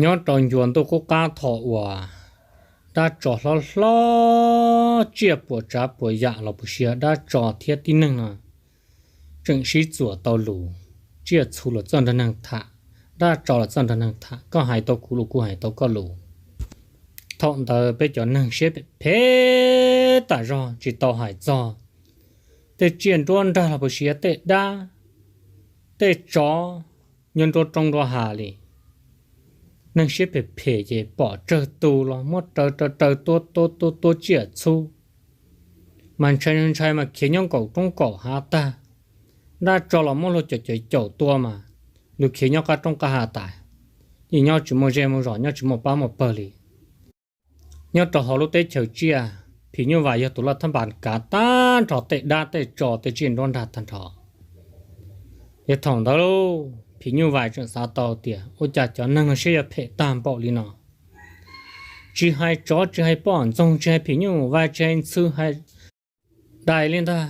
Nyob rau ncua ntuj qub qab thaum uas dab tso hlob hlob, tsiaj puas tsav puas yam los puas sia, dab tso thiab tib neeg no tseem sib txuas tau lus. Tsiaj txhu los txawj nrog neeg tham, dab tso los txawj nrog neeg tham, koj hais tau kuv lus kuv hais tau koj lus. Thaum ntawd peb cov neeg siab phem phem tas zog tsis tau hais txog tej tsiaj nruab nrag los puas sia, tej dab tej tsov nyob nruab roob nruab hav li. Neeg siab phem phem ces pom tsawg tus los muab raws raws raws tua tua tua tua tsiaj txhu, mas ntshai ntshai mas khiav nyob nkaum roob nkaum hav tag. Dab tso los muab luag caum caum caum tua mas luag khiav nyob qab roob qab hav tas, yeej nyob tsis muaj zej muaj zos, nyob tsis muaj pab muaj pawg li. Nyob rau hauv lub teb chaws tsiaj, phim nyuj vais yog tus laj thab npas kav tag nrho tej dab tej tso tej tsiaj nruab nrag tag nrho. Yog thaum ntawd phim nyuj vais tseem xav tau tias ua cas cov neeg no siab yuav phem tag npaum li no. Tsis hais tsov, tsis hais poj ntxoog, tsis hais phim nyuj vais, tsis hais ntxhw, hais dais li ntag.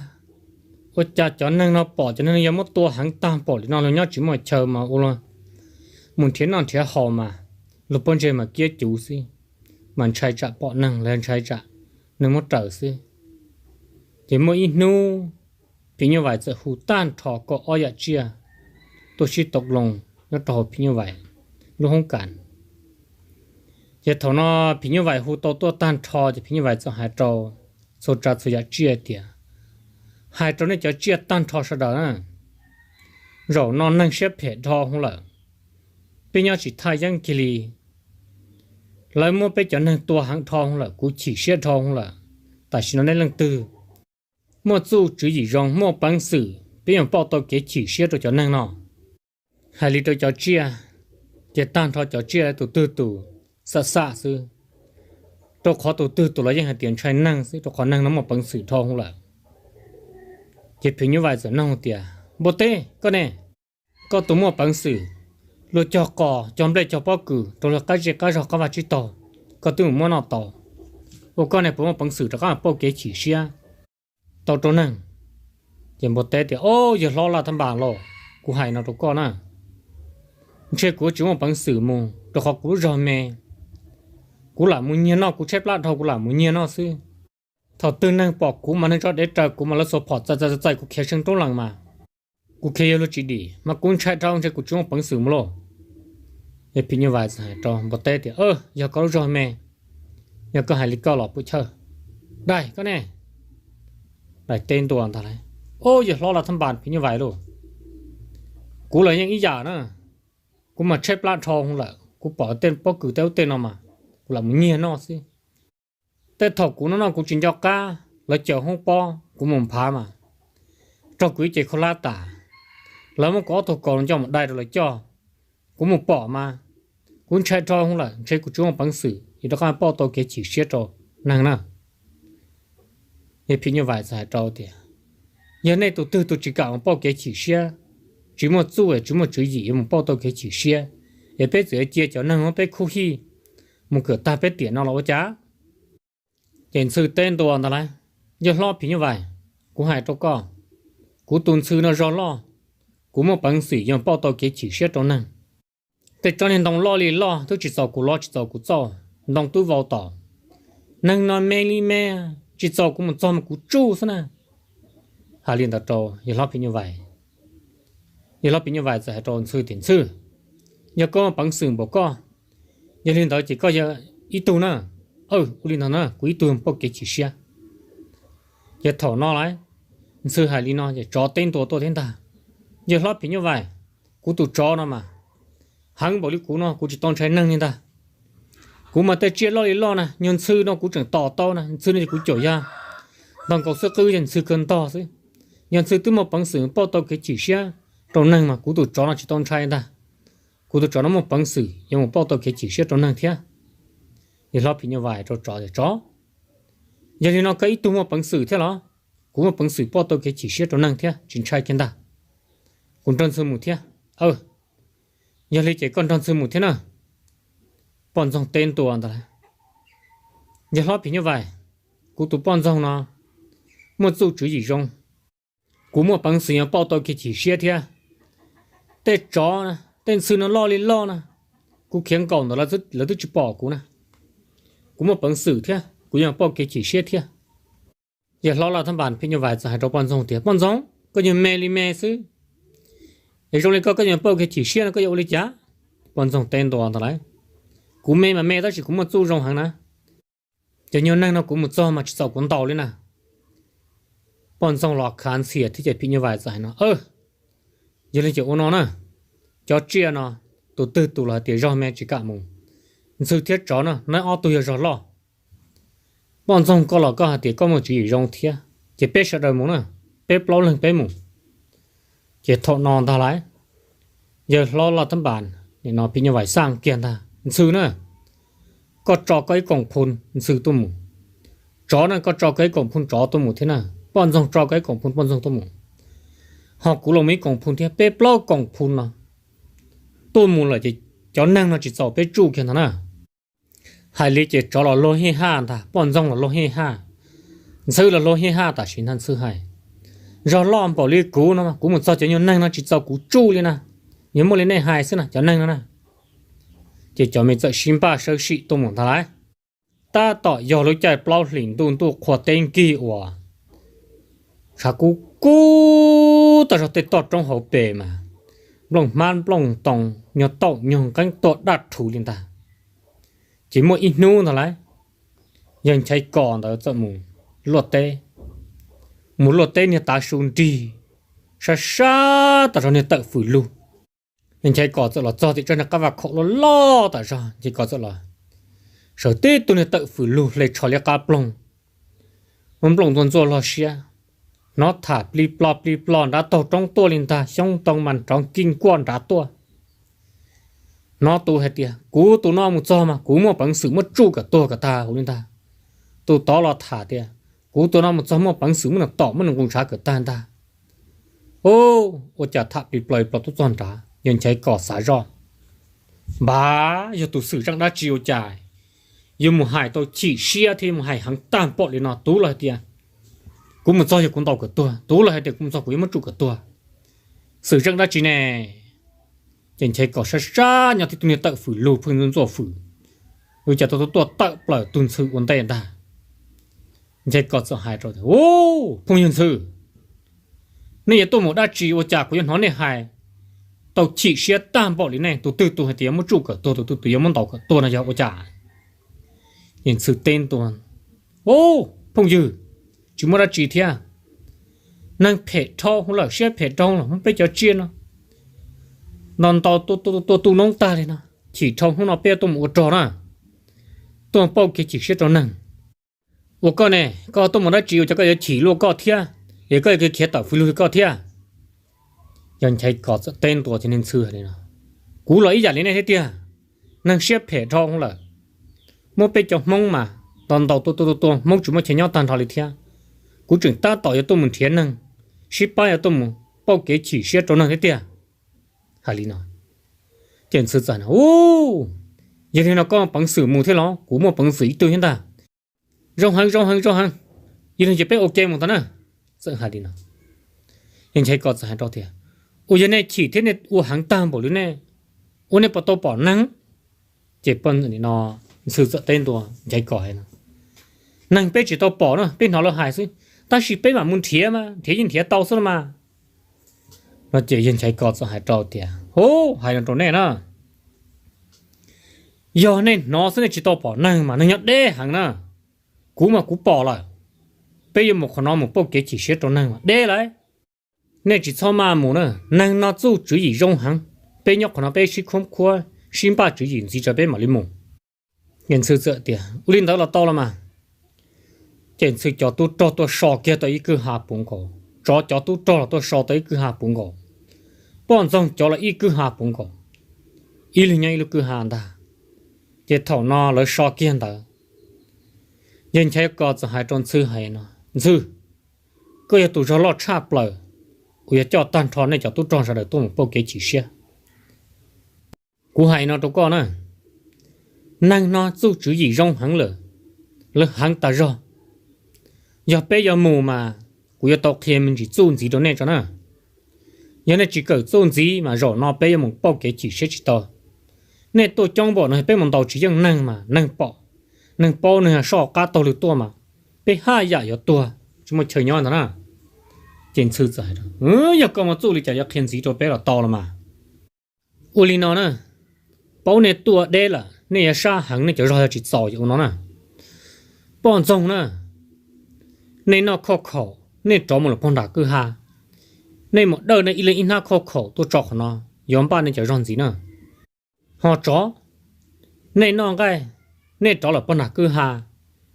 Ua cas cov neeg no pom cov neeg no yuav muab tua heev tag npaum li no, luag nyob tsis muaj chaw mas ua luag mus nrhiav noj nrhiav haus mas luag pob ntseg mas kiab cuv xwb, mas ntshai tsam pom neeg los ntshai tsam neeg muab raws xwb. Ces muaj ib hnub phim nyuj vais txawm hu tag nrho kaum ob yam tsiaj tuaj sib tau loo nyob rau hauv phim nyuj vais lub hoob kas. Ces thaum no phim nyuj vais hu tau tuaj tag nrho ces phim nyuj vais txawm hais rau txhua tsav txhua yam tsiaj tias, hais rau nej cov tsiaj tag nrho sawv daws na, zaum no neeg siab phem dhau hwv lawm, peb nyob tsis thaj yeeb kiag li. Lawv muab peb cov neeg tua heev dhau hwv lawm, kuv chim siab dhau hwv lawm. Tam sim no nej leej twg muaj txuj tswv yim zoo, muaj peev xwm, peb yuav pauj tau kev chim siab rau cov neeg no. Hais li rau cov tsiaj, ces tag nrho cov tsiaj tus twg tus xam xam xwb, rau qhov tus twg tus los yeej hais tias ntshai neeg xwb, rau qhov neeg no muaj peev xwm dhau hwv lawm. Ces phim nyuj vais txawm nug tias, npua teb, koj ne, koj tus muaj peev xwm, luag cog qos cog nplej cog pob kws rau luag qab zej qab zog qab vaj tsib taug, koj twb mus muab noj tau, ua koj ne puas muaj peev xwm rov qab pauj kev chim siab tau rau neeg? Ces npua teb tias, o, yawg hlob laj thab npas lauj, kuv hais no rau koj na, ntshe kuv tsis muaj peev xwm mus rau qhov kuv lub zog me, kuv lam mus nyiag noj, kuv tshaib plab dhau kuv lam mus nyiag noj xwb. Thaum twg neeg pom kuv mas neeg tso dev raws kuv mas lawv xuas phom txais txais txais kuv khiav seev roob lees mas kuv khiav yuav luag tsis dim mas kuv ntshai dhau, ntshe kuv tsis muaj peev xwm mus lauj. Yog phim nyuj vais txawm hais rau npua teb tias, yog koj lub zog me, yog koj hais li koj los puas chawj. Dais, koj ne? Dais teb ntua ntag lauj, o, yawg hlob laj thab npas phim nyuj vais lauj, kuv los yeej ib yam na, kuv mas tshaib plab dhau hwv lawm, kuv pom tej pob kws tej ub tej no mas kuv lam mus nyiag noj xwb. Tej thaum kuv noj noj kuv tsis nco qab, lawv caum hoob pob kuv mus nphav mas raug kuv ib ce khaub hlab tas, lawv muab kuv ob tug kaus hluas nkauj mus dai rau lawv coj, kuv mus pom mas kuv ntshai dhau hwv lawm, ntshe kuv tsis muaj peev xwm yuav rov qab pauj tau kev chim siab rau neeg na. Yog phim nyuj vais txawm hais rau tias, yog nej tus twg tus tsis kam mus pauj kev chim siab, tsis muaj txuj tsis muaj tswv yim yuav mus pauj tau kev chim siab, es peb txawm yuav cia cov neeg muab peb khub hij mus kawm tag peb tiam no los ua cas? Ces ntxhw teb ntua ntag lauj, yawg hlob phim nyuj vais, kuv hais rau koj, kuv tus ntxhw no zog loj, kuv muaj peev xwm yuav pauj tau kev chim siab rau neeg. Tej tsob niag ntoo loj li loj twb tsis txaus kuv lov tsis txaus kuv txauj, ntoo twb vau tom. Neeg no me li me, tsis txaus kuv mus txog mas kuv tsuj xwb na. Hais li ntawd rau yawg hlob phim nyuj vais. Yawg hlob phim nyuj vais txawm hais rau ntxhw tias, ntxhw, yog koj muaj peev xwm npaum koj, yog li ntawd ces koj yog ib tug na. Ua li ntawd na, kuv ib tug pauj kev chim siab. Ces thaum no lauj, ntxhw hais li no ces tsov teb ntua tuaj thiab ntag. Yawg hlob phim nyuj vais, kuv tus tsov no mas heev npaum li kuv no kuv tsis tau ntshai neeg li ntag. Kuv mas tej tsiaj loj li loj na, nyuag ntxhw no kuv tseem tom tau na, ntxhw no ces kuv caum yog ntog nkaus xwb qwb yog ntxhw kawg ntog xwb. Yog ntxhw twb muaj peev xwm pauj tau kev chim siab rau neeg mas kuv tus tsov no tsis tau ntshai ntag. Kuv tus tsov no muaj peev xwm yuav mus pauj tau kev chim siab rau neeg thiab. Yawg hlob phim nyuj vais rau tsov tias, tsov, yog li no koj ib tug muaj peev xwm thiab los? Kuv muaj peev xwm pauj tau kev chim siab rau neeg thiab tsis ntshai kiag ntag. Kuv nrog ntxhw mus thiab. Yog li ces koj nrog ntxhw mus thiab na. Poj ntxoog teb ntua ntawd lauj, yawg hlob phim nyuj vais, kuv tus poj ntxoog no muaj txuj tswv yim zoo, kuv muaj peev xwm yuav pauj tau kev chim siab thiab. Tej tsov, tej ntxhw no loj li loj na, kuv khiav nkaum ntawd lawv twb tsis pom kuv na. Kuv muaj peev xwm thiab kuv yeej pauj kev chim siab thiab. Yawg hlob Laj Thab Npas phim nyuj vais txawm hais rau poj ntxoog tias, Poj ntxoog, koj yog me li me xwb, es zoo li koj koj yeej pauj kev chim siab no koj yuav ua li cas? Poj ntxoog teb ntua ntag lauj, Kuv me mas me tab sis kuv muaj txuj zoo heev na. Cov nyuag neeg no kuv mus txog mas tsis txaus kuv ntaus li na. Poj ntxoog los khav ntxhias thiab ces phim nyuj vais txawm hais no, Yog li ces ua no na, cov tsiaj no tus twg tus los hais tias zog me tsis kam mus, ntxhw thiab tsov na, neb ob tug yog zog loj. Poj ntxoog koj los koj hais tias koj muaj tswv yim zoo thiab, ces peb sawv daws mus na, peb plaub leeg peb mus. Ces thaum no ntag lauj, yawg hlob Laj Thab Npas nim no phim nyuj vais xaj kiag ntag, Ntxhw na, koj tso koj ib koom phoo ntxhw tuaj mus, tsov na koj tso koj ib koom phoo tsov tuaj mus thiab na, poj ntxoog tso koj ib koom phoo poj ntxoog tuaj mus, ho kuv los mus ib koom phoo thiab, peb plaub koom phoo no tuaj mus lawm ces cov neeg no tsis txaus peb tsuj kiag ntag na. Hais li ces tsov los luag hij haj ntag, poj ntxoog los luag hij haj, ntxhw los luag hij haj tam sim ntag ntxhw hais, Zog loj npaum li kuv no kuv mus txog cov nyuag neeg no tsis txaus kuv tsuj li na, yog muaj li nej hais xwb na cov neeg no na. Ces cov me txawm sib npaj sawb sim tuaj mus ntag lauj. Tab tom yog lub caij plaub hlis ntuj ntuj qhua teb nkig uas tshav kub kub tag zog tej toj roob hauv pes mas nplooj hmab nplooj ntoo, nyuag taum nyuag nqeeb tuaj daj rhuv li ntag. Ces muaj ib hnub ntag lauj, yawg Nchaiv Kos ntawd txawm mus luaj teb, mus luaj teb niag tav su nrig sab sab tas zog niag tawm fws lug. Yawg Nchaiv Kos txawm los txog tim tsob niag qab vaj khaum loj loj tas zog, Nchaiv Kos txawm los sawv tib tug niag tawm fws lug hle tsho liab qab ploog, muab nplooj ntua ntxuaj log siab, hnov tham plig plo plig plo nrad taug roob tuaj li ntag, xyoob ntoo mas nrov nkij nkuaj nrad tuaj. Hnov tus hais tias kuv tus no mus txog mas kuv muaj peev xwm muab tsuj kom tuag kom tag huv li ntag. Tus tod los tham tias kuv tus no mus txog muaj peev xwm muab nws tom muab nws nqus ntshav kom tag ntag. Ub, ua cas tham plig plo plig plo tuaj txog nrad, yawg Nchaiv Kos xav zoj, Npab, yog tus xwm txheej dab tsi ua cas yuav mus hais tau chim siab thiab yuav mus hais heev tag npaum li no? Tus los hais tias kuv mus txog yog kuv ntaus kom tuag, tus los hais tias kuv mus txog kuv yuav muab tsuj kom tuag. Xwm txheej dab tsi ne? Ces Nchaiv Kos sab sab nyob tib tug niag tawm fws lug pheej ntxuaj ntxuaj fws, ua cas tuaj tuaj tawm plaws tus Ntxhw ua ntej ntag. Nchaiv Kos txawm hais rau tias, Ub, phooj ywg Ntxhw, nej yuav tuaj mus dab tsi ua cas kuv yuav hnov nej hais tau chim siab tag npaum li nej? Tus twg tus hais tias yuav muab tsuj kom tuag, tus twg tus yuav muab ntaus kom tuag no yog ua cas? Yawg Ntxhw teb ntua, Ub, phooj ywg, tsis muaj dab tsi thiab. Neeg phem dhau hwv lawm, siab phem dhau lawm, muab peb cov tsiaj no ntaus ntaus tua tua tu noob tag li no, chim dhau hnub no peb tuaj mus ua rog na, tuaj pauj kev chim siab rau neeg. Ua koj ne, koj tuaj mus dab tsi ua cas koj yuav chim luaj koj thiab, es koj yuav khiav tawm fws lug li koj thiab? Yawg Nchaiv Kos txawm teb ntua cov niag Ntxhw hais li no, Kuv los ib yam li nej thiab tiag, neeg siab phem dhau hwv lawm, muab peb cov Hmoob mas ntaus ntaus tua tua tua tua, Hmoob tsis muaj chaw nyob tag nrho li thiab. Kuv tseem tab tom yuav tuaj mus nrhiav neeg, sib pab yuav tuaj mus pauj kev chim siab rau neeg thiab tiag. Hais li no, ces Ntxhw txawm hais, Ub, yog li no koj peev xwm mus thiab los? Kuv muaj peev xwm ib tug thiab ntag. Zoo heev, zoo heev, zoo heev. Yog li ces peb ua ke mus ntag na. Txawm hais li no, yawg Nchaiv Kos txawm hais rau tias, Ua yog nej chim thiab nej ua heev tag npaum li nej, ua nej puas tau pom neeg? Ces poj no Ntxhw txawm teb ntua Nchaiv Kos hais no, Neeg peb tsis tau pom na, peb hnov lawv hais xwb, tab sis peb mam mus nrhiav mas, nrhiav yeej nrhiav tau xwb no mas. No ces yawg Nchaiv Kos txawm hais rau tias, Hu, hais no rau nej na, yog nej hnov xwb nej tsis tau pom neeg mas neeg nyob deb heev na. Kuv mas kuv pom lawm. Peb yuav mus qhov no mus pauj kev chim siab rau neeg mas deb lawm. Nej tsis txhob maj mus na, neeg no txuj tswv yim zoo heev. Peb nyob qhov no peb sib khoob khuab sib npaj tswv yim ntxiv tso peb mam li mus. Yawg Ntxhw txawm tias, Ua li ntawd los tau los mas. Ces Ntxhw cov tub rog tuaj so kiag tau ib kwj ha puv nkaus, tsov cov tub rog los tuaj so tau ib kwj ha puv nkaus, poj ntxoog cov los ib kwj ha puv nkaus, ib leeg nyob ib lub kwj ha ntag. Ces thaum no lawv so kiag ntawd, yawg Nchaiv Kos txawm hais rau Ntxhw hais no, Ntxhw, koj yog tus zog loj tshaj plaws uas yuav coj tag nrho nej cov tub rog sawv daws tuaj mus pauj kev chim siab. Kuv hais no rau koj na, neeg no txuj tswv yim zoo heev lawm, lawv heev tas zog. Yog peb yuav mus mas kuv yuav tau qhia me ntsis txuj ntxiv rau nej tso na. Yog nej tsis kawm txuj ntxiv mas zaum no peb yuav mus pauj kev chim siab tsis tau. Nej tuaj coob npaum no peb mus ntaus tsis yeej neeg mas neeg pom, neeg paub, neeg soj qab taug lw tuaj mas peb haj yam yuav tuag tsis muaj chaw nyob ntag na. Ces Ntxhw txawm hais tias, yog koj muaj txuj li cas yuav qhia ntxiv rau peb los tau los mas. Ua li no na, paub nej tuaj deb lawm nej yuav sab heev, nej cov zog yog tsis txaus ua no na. Poj ntxoog na, nej noj khauj khaum nej rov mus lawm pog nram kwj ha, nej mus dawj nej ib leeg ib hnab khauj khaum tuaj tso qhov no, yuav npaj nej cov zog ntxiv na. Ho tsov, nej noj nqaij, nej rov lawm pog nram kwj ha,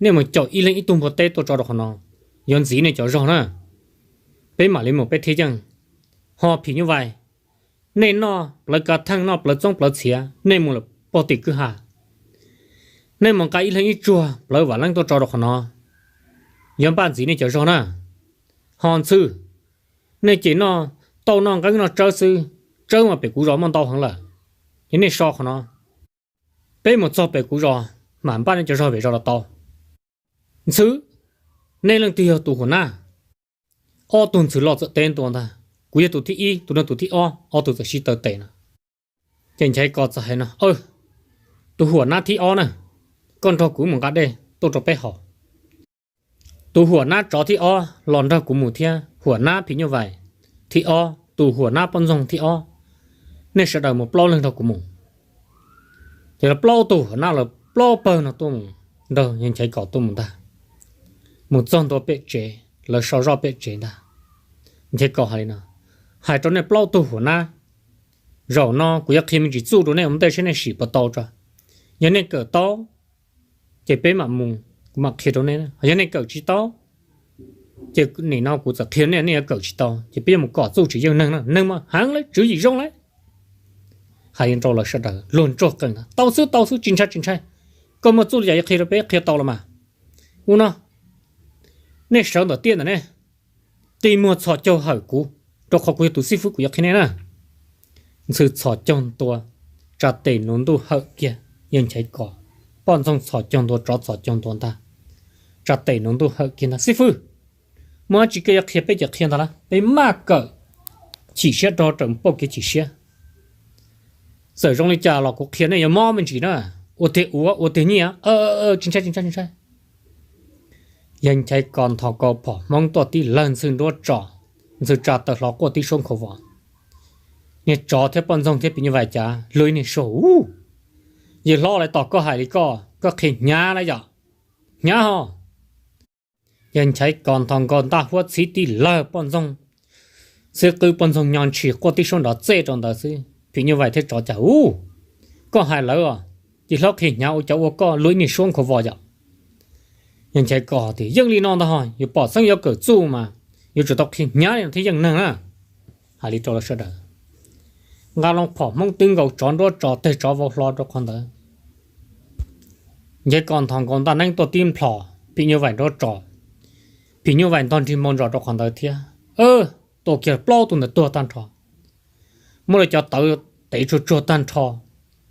nej mus caum ib leeg ib tug npua teb tuaj tso rau qhov no, yuav ntxiv nej cov zog na. Peb mam li mus peb thiaj yeej. Ho phim nyuj vais, nej noj plawv kav theej, noj plawv txoob plawv txhiav, nej mus lawm pog tim kwj ha, nej mus nqa ib leeg ib tsuag plawv vam leeb tuaj tso rau qhov no, yuav npaj ntxiv nej cov zog na. Ho Ntxhw, nej ces noj tauj noj nqeeb noj tsawb xwb, tsawb mas pem kuv zos muaj ntau heev lawm. Ces nej so qhov no, peb mus txog pem kuv zos mam npaj nej cov zog pem zos los tau. Ntxhw, nej leej twg yog tus huam nab? Ob tug Ntxhw loj txawm teb ntua ntag, kuv yog tus thib ib, tus no tus thib ob, ob tug txawm sib taw tes no. Ces Nchaiv Kos txawm hais no, tus huam nab thib ob na, koj nrog kuv mus nqa dej tuaj rau peb haus. Tus huam nab tsov thib ob los nrog kuv mus thiab, huam nab phim nyuj vais thib ob, tus huam nab poj ntxoog thib ob, nej sawv daws mus plaub leeg nrog kuv mus. Ces lawv plaub tug huam nab lawv plaub pawg no tuaj mus nrog Nchaiv Kos tuaj mus ntag. Mus txog ntua pem tsev, lawv so zoj pem tsev ntag. Nchaiv Kos hais li no, hais rau nej plaub tug huam nab, zaum no kuv yuav qhia me ntsis txuj rau nej ua ntej saib nej sim puas tau tso. Yog nej kawm tau, ces peb mam mus, kuv mam qhia rau nej. Yog nej kawm tsis tau, ces nim no kuv txawm qhia nej, nej yuav kawm tsis tau ces peb yuav mus kom txuj tsis yeej neeg na, neeg mas heev lawm, tswv yim zoo lawm. Hais li rau lawv sawv daws luag ntsuag qees ntag, tau xwb tau xwb, tsis ntshai tsis ntshai, koj muaj txuj li cas yuav qhia rau peb qhia tau los mas. Ua no, nej sawv ntawm tiaj ntawm ne, qi muag txhos caug hawm kuv, rau qhov kuv yog tus xib fwb kuv yuav qhia nej na. Ntxhw txhos caug ntua, tsa tes nuv ntuj hawm kiag, yawg Nchaiv Kos, poj ntxoog txhos caug ntua, tsov txhos caug ntua ntag, tsa tes nuv ntuj hawm kiag ntag, xib fwb, muaj dab tsi koj yuav qhia peb ces qhia ntag lauj, peb maj kawm chim siab rau raws pauj kev chim siab. Txawm zoo li cas los kuv qhia nej yuav mob me ntsis na, ua tiag ua, ua tiag nyiaj, tsis ntshai tsis ntshai tsis ntshai. Yawg Nchaiv Kos nthos nkaus phom hmoob tuaj tib lawg Ntxhw nruab tso, Ntxhw tsa taw hlo quaj tib suab nkhaus vos. Niag tsov thiab poj ntxoog thiab phim nyuj vais cav luag ib niag suab, u, yawg hlob, lawv tos koj hais li koj, koj qhia hnyav lawm yom, hnyav ho. Yawg Nchaiv Kos nthos nkaus ntaj huab txhib tib lawg poj ntxoog, txhib qwb poj ntxoog nyo ntshis quaj tib suab nrov txej rau ntawd xwb, phim nyuj vais thiab tsov cav, u, koj hais lawv os, yawg hlob, qhia hnyav ua cov ua koj luag ib niag suab nkhaus vos yom. Yawg Nchaiv Kos tias yeej li no ntag ho, yuav pom xeeb yuav kawm txuj mas yuav tsum tau qhia hnyav li no thiaj yeej neeg na. Hais li rau lawv sawv daws, nqa loo phom hmoob twb nkaus tsov nruab tso, teg tsov vau hlo rau qhov ntawd. Nchaiv Kos nthos nkaus ntaj neeb tuaj tib nplhos, phim nyuj vais nruab tso, phim nyuj vais ntog nrig npau ntsos rau qhov ntawd thiab. Tua kiag plaub tug ntawd tuag tag nrho, muab lawv cov tawv tev tsuag tsuag tag nrho,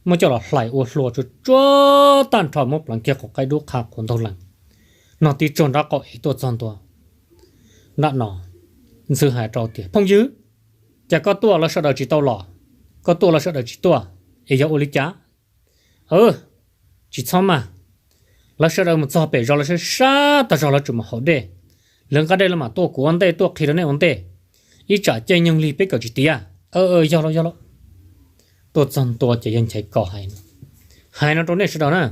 muab coj los hlais ua hlua tsuag tsuag tag nrho, muab pleev kiag quav qaib dub qha quav ntaug lees, nog tib tsuag nraub qaum es tuaj txog ntua nram no. Ntxhw hais rau tias phooj ywg, cas koj tuaj lawv sawv daws tsis tau los? Koj tuaj lawv sawv daws tsis tuaj, es yog ua li cas? Tsis txhob maj, lawv sawv daws mus txog pem zos lawv sab sab tag zog lawv tseem mus haus dej, lawv nqa dej lawv mam tuaj kuv ua ntej tuaj qhia rau nej ua ntej, ib tsam caij nyoog lig peb kawm tsis tiav. Yog los yog los. Tuaj txog ntua ces yawg Nchaiv Kos hais, hais no rau nej sawv daws na,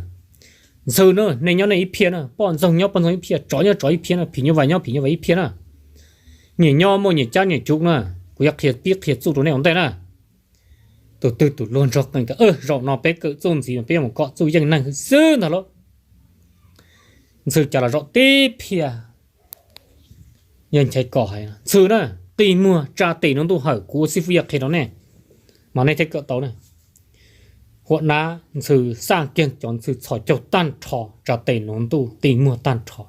Ntxhw na, nej nyob nej ib phiab na, poj ntxoog nyob poj ntxoog ib phiab, tsov nyob tsov ib phiab na, phim nyuj vais nyob phim nyuj vais ib phiab na, nyias nyob muaj nyias cab nyias cub na, kuv yuav qhia pib qhia txuj rau nej ua ntej na. Tus twg tus luag nrog qees tias zaum no peb kawm txuj ntxiv mas peb yuav mus kom txuj yeej neeg xwb ntag lauj. Ntxhw cav los zaum tib phiab, yawg Nchaiv Kos hais, Ntxhw na, qi muag tsa tes nuv ntuj hawm kuv ua xib fwb yuav qhia rau nej, mas nej thiaj kawm tau na. Huam nab Ntxhw xaj kiag cov ntxhw txhos caug tag nrho, tsa tes nuv ntuj qi muag tag nrho.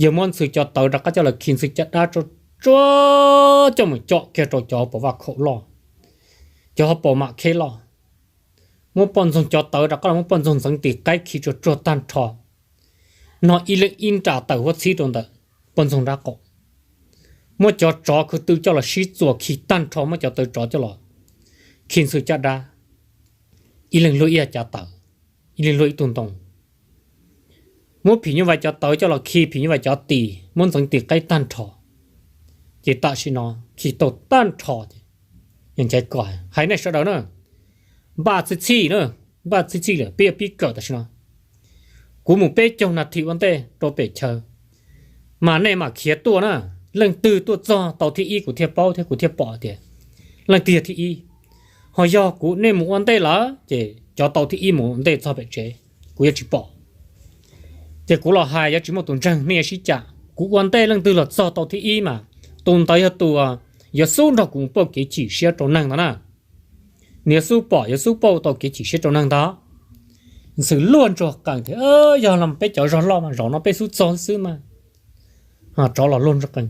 Yawg muab ntxhw cov tawv rov qab coj los khi ntxhw caj dab tsuag tsuag coj mus com kiag rau cov hauv paus vaj khaum loj, cov hauv paus mam kheb loj. Muab poj ntxoog cov tawv rov qab los muab poj ntxoog ntxeev tim qaib khi tsuag tsuag tag nrho, nog ib leeg ib nra tawm huab txhib rau ntawm poj ntxoog nrab qaum. Muab cov tsov khwv tw coj los sib txuas khi tag nrho, muab cov tawv tsov coj los khi ntxhw caj dab. ib leeg luag ib yav cav tawv, ib leeg luag ib tug ntoo, muab phim nyuj vais cov tawv coj los khi phim nyuj vais cov tis, muab ntxeev tis qaib tag nrho. Ces tam sim no khi tau tag nrho ces Yawg Nchaiv Kos hais nej sawv daws na, npaj txhij txhij na, npaj txhij txhij lawm peb yuav pib kawm tam sim no. Kuv mus peb caug nas this ua ntej rau pem chaw, mas nej mam khiav tuaj na. Leej twg tuaj txog tau thib ib kuv thiaj paub thiab kuv thiaj pom tias leej twg yog thib ib. Ho yog kuv nej mus ua ntej lawm ces cov tau thib ib mus ua ntej txog pem tsev, kuv yuav tsis pom. Ces kuv los hais yuav tsis muaj tus ntseeg, nej yuav sib cam. Kuv ua ntej leej twg los txog tau thib ib mas tus ntawd yog tus yuav xub nrog kuv mus pauj kev chim siab rau neeg ntag na. Nws yuav xub pom yuav xub pauj tau kev chim siab rau neeg ntag. Ntxhw luag ntsuag qees tias, yog los peb cov zog loj mas zaum no peb xub txog xwb mas. Tsov los luag ntsuag qees,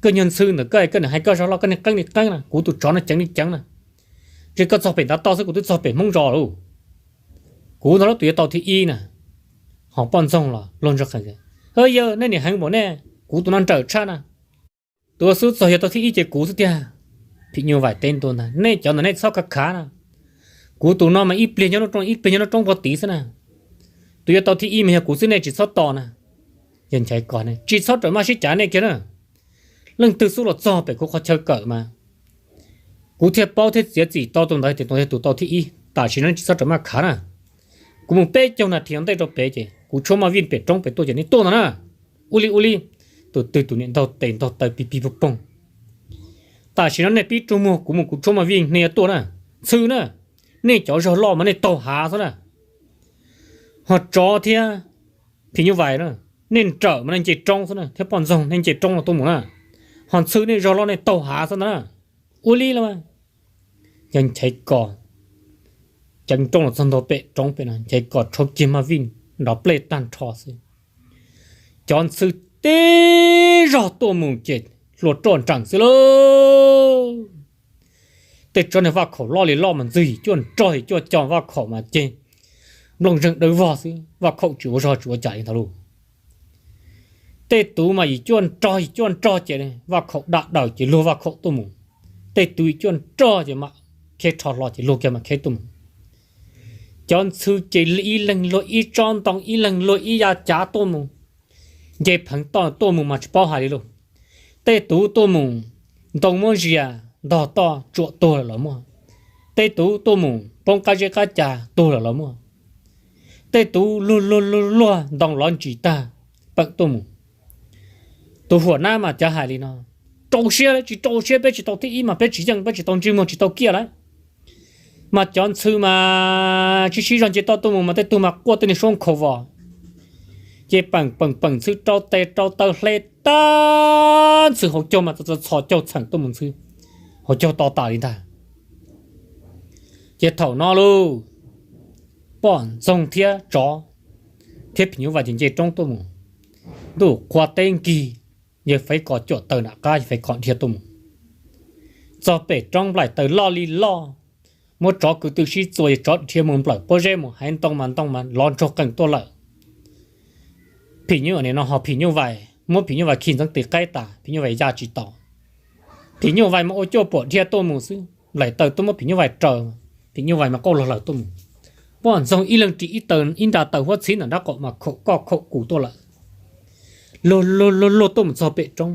koj nyuag Ntxhw ntawm koj, koj niam hais koj zog loj koj niag qeeb li qeeb na, kuv tus tsov no ceev li ceev na. Ntshe koj txog pem ntav toj xwb kuv twb txog pem Hmoob zos lauj. Kuv ntag lauj tus yuav tau thib ib na. Ho poj ntxoog los luag ntsuag qees, yawg nej niam heev npaum nej, kuv tus no nrawm tshaj na. Tus ua xub txog yog tau thib ib ces kuv xwb tiag. Phim nyuj vais teb ntua ntag, nej cov ntawm nej txhob khav khav na. Kuv tus no mas ib pliag nyob lub roob ib pliag nyob lub roob puag tid xwb na. Tus yuav tau thib ib mas yog kuv xwb nej tsis txhob tos na. Yawg Nchaiv Kos, tsis txhob rawm maj sib cav nej kiag na. Leej twg xub los txog pem kuv qhov chaw kawm mas kuv thiaj paub thiab txiav txim tau tus ntawd tias tus yog tus tau thib ib. Tam sim no nej tsis txhob rawm maj khav na. Kuv mus peb caug nas this ua ntej rau pem ces kuv tshuab maj vij pem roob pem tuaj ces nej tuaj ntag na. Ua li ua li, tus twg tus niam ntaug tes ntaug taw pig pig poog poog. Tam sim no nej pib rua muag kuv mus kuv tshuab maj vij nej yuav tuaj na. Ntxhw na, nej cov zog loj mas nej taug hav xwb na. Ho tsov thiab phim nyuj vais na, nej nrawm mas nej nce roob xwb na, thiab poj ntxoog nej nce roob los tuaj mus na. Ho Ntxhw nej zog loj nej taug hav xwb ntag na. Ua li los mas, yog Nchaiv Kos ceev roob los txog ntua pem roob pem no, Nchaiv Kos rhuav kiag maj vij nrov plej tag nrho xwb. Cov Ntxhw tib zog tuaj mus ces hlua roj nrees xwb lauj. Tej tsov niag vaj khaum loj li loj mas ntxwg yim cuaj nrog yim cuaj co, vaj khaum mas ceg nplooj zeeg dawb vog xwb, vaj khaum tsis ua zog tsis ua cas li ntag lauj. Tej tus mas yim cuaj nrog yim cuaj nrog ces vaj khaum dam daws ces luag vaj khaum tuaj mus. Tej tus yim cuaj nrog ces mam kheb rho hlo ces luag kiag mam kheb tuaj mus. Cov Ntxhw ces ib leeg luag ib tsob ntoo, ib leeg luag ib yav cav tuaj mus. Nce pheev toj tuaj mus mas tsis paub hais li lauj. Tej tus tuaj mus ntoo muab zias ntog toj tsuam tuag lawm los muaj. Tej tus tuaj mus poob qab zeb qab ca tuag lawm los muaj. Tej tus luag luag luag luag ntoo lov ntsis tag pawm tuaj mus. Tus huam nab mas cov hais li no, rau siab lawm, tsis rau siab peb tsis tau thib ib mas peb tsis yeej, peb tsis tau ntsej muag tsis tau kiaj lawm. Mas cov Ntxhw mas sib sib zog nce toj tuaj mus mas tej tug mas quaj tej niag suab nkhaus vos. Ces peem peem peem Ntxhw rau tes rau taw hle tag, Ntxhw hauv caug mas txhos caug txheem tuaj mus Ntxhw, hauv caug to tas li ntag. Ces thaum no lauj, poj ntxoog thiab tsov thiab phim nyuj vais ces nce roob tuaj mus. Ntuj qhua teb nkig, yawg Faiv Kos cuam taws nram qab, yawg Faiv Kos dhia tuaj mus. Txog pem roob nplaim taws loj li loj, muab tsov kwv tw sib txuas, yawg tsov dhia mus nplawm pob zeb mus, haiv ntoo mas ntoo mas lov ntsuag qees tuaj lawm. Phim nyuj vais no ho phim nyuj vais muab phim nyuj vais khi ntxeev tis qaib tas, phim nyuj vais ya tsis tau. Phim nyuj vais mas ua cuaj puam dhia tuaj mus xwb, nplaim taws tuaj muab phim nyuj vais raws, phim nyuj vais mas qauj log lawm tuaj mus. Poj ntxoog ib leeg ris ib nra taws huab txhib ntawm nrab qaum mas khaum koj khaum kuv tuaj lawm. Luag luag luag luag tuaj mus txog pem roob,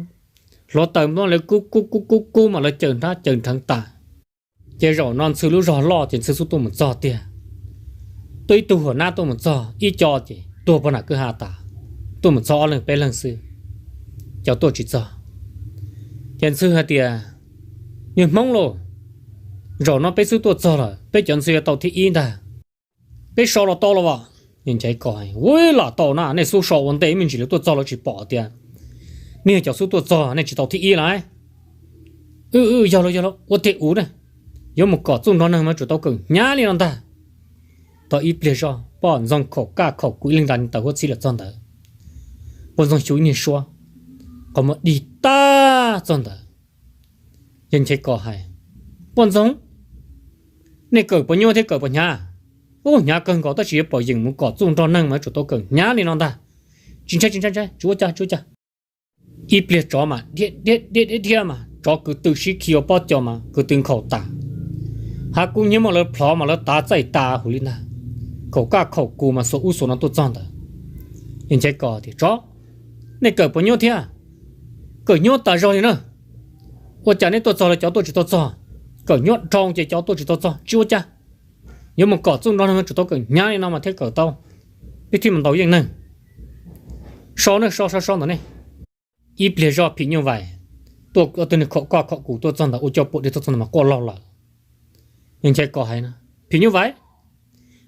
hluav taws muab lawv kub kub kub kub kub mas lawv caws nrab caws nrheev tas. Ces zaum no Ntxhw lub zog loj ces Ntxhw xub tuaj mus txog tiag. Tuaj ib tug huam nab tuaj mus txog, ib co ces tuag pog nam kwj ha tas, tuaj mus txog ob leeg peb leeg xwb, cov tuaj tsis txog. Ces Ntxhw hais tias, yawg Hmoob lauj, zaum no peb xub tuaj txog lawm, peb cov Ntxhw yuav tau thib ib ntag. Peb so los tau los as? Yawg Nchaiv Kos, ua lam tau na, nej xub so ua ntej me ntsis lawv tuaj txog lawv tsis pom tias nej yog cov xub tuaj txog, nej tsis tau thib ib lauj. Wb yog lauj, yog lauj, ua tiag ua ne, yuav mus kom txuj nrog neeg mas tsuas tau kawm hnyav li no ntag. Tau ib pliag zoj poj ntxoog khaum kaj khaum kuv ib leeg nra taws huab txhib lawm txog ntawd. Poj ntxoog xyu ib niag suab, qhov muag dig tag txog ntawd. Yawg Nchaiv Kos hais, poj ntxoog, nej kawm puas nyuaj thiab kawm puas hnyav? Ub, hnyav kawg nkaus tab sis yuav pom yeem mus kom txuj nrog neeg mas tsuas tau kawm hnyav li no ntag. Tsis ntshai tsis ntshai ntshai, tsis ua cas tsis ua cas. Ib pliag tsov mas dhia dhia dhia dhia mas tsov kwv tw sib khi ua pob co mas kwv tw nkhaus tas. Hav kub hnyiab muab lawv plhov mas lawv tav txaij tas huv li ntag. Khaum kaj khaum kus mas xuas ub xuas no tuaj txog ntawd. Yawg Nchaiv Kos tias, Tsov, nej kawm puas nyuab thiab? Kawm nyuab tas zog li na. Ua cas nej tuaj txog lawv cov tuaj tsis tau txog? Kawm nyuab dhau ces cov tuaj tsis tau txog tsis ua cas. Yuav mus kom txuj nrog neeg tsum tau kawm hnyav li no mas thiaj kawm tau, peb thiaj mus ntaus yeej neeg. So ne, so so so ntawm nej. Ib pliag zoj phim nyuj vais tuaj, ob tug niag khaum kaj khaum kus tuaj txog ntawd, ua coj puam dej tuaj txog ntawd mas quaj laug lawm. Yawg Nchaiv Kos hais, Phim nyuj vais,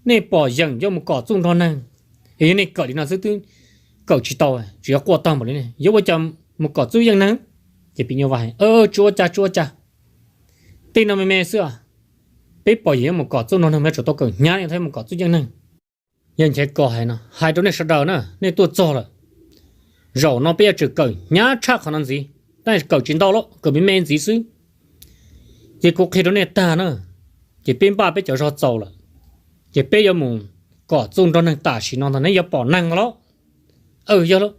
nej pom yeem yuav mus kom txuj nrog neeg, es yog nej kawm li no xwb twb kawm tsis tau, tsis yog quaj tag npaum li ne, yuav ua cas mus kom txuj yeej neeg? Ces phim nyuj vais, Tsis ua cas, tsis ua cas. Tej no me me xwb, peb pom yeem yuav mus kom txuj nrog neeg mas tsum tau kawm hnyav li thiaj mus kom txuj yeej neeg. Yawg Nchaiv Kos hais no, hais rau nej sawv daws na, nej tuaj txog lawm, zaum no peb yuav tsum kawm hnyav tshaj qhov no ntxiv, tab sis kawm tsis ntau lawm, kawm me me ntxiv xwb. Ces kuv qhia rau nej tag na, ces peb npaj peb cov zog txaus lawm, ces peb yuav mus kom txuj nrog neeg tam sim no ntag, nej yuav pom neeg los? Yog lauj.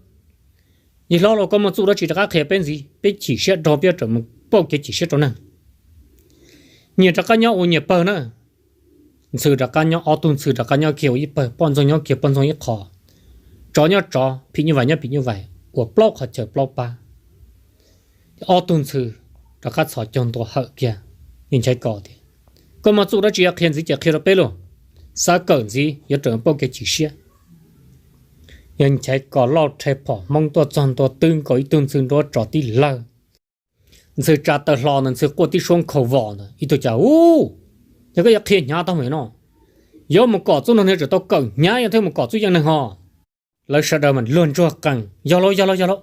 Yawg hlob los, koj muaj txuj dab tsi rov qab qhia peb ntxiv, peb chim siab dhau peb yuav mus pauj kev chim siab rau neeg. Nyias rov qab nyob ua nyias pawg na. Ntxhw rov qab nyob, ob tug ntxhw rov qab nyob kiag ua ib pawg, poj ntxoog nyob kiag poj ntxoog ib qho, tsov nyob tsov, phim nyuj vais nyob phim nyuj vais, ua plaub qhov chaw plaub pab. Ob tug ntxhw rov qab txhos caug ntua hawm kiag. Yawg Nchaiv Kos tias, Koj muaj txuj dab tsi qhia ntxiv ces qhia rau peb lauj, xav kawm ntxiv yuav rawm pauj kev chim siab. Yawg Nchaiv Kos lauj rhe phom Hmoob tuaj txog ntua twb nkaus ib tug ntxhw nruab tsov tib lawg. Ntxhw tsa taw hlo ntawd, ntxhw quaj tib suab nkhaus vos ntawd, ib tug cas, Ub, yog koj yuav qhia hnyav tag mus no, yuav mus kom txuj nrog neeg tsum tau kawm hnyav yog thiaj mus kom txuj yeej neeg ho. Lawv sawv daws mas luag ntsuag qees, Yog lauj, yog lauj, yog lauj.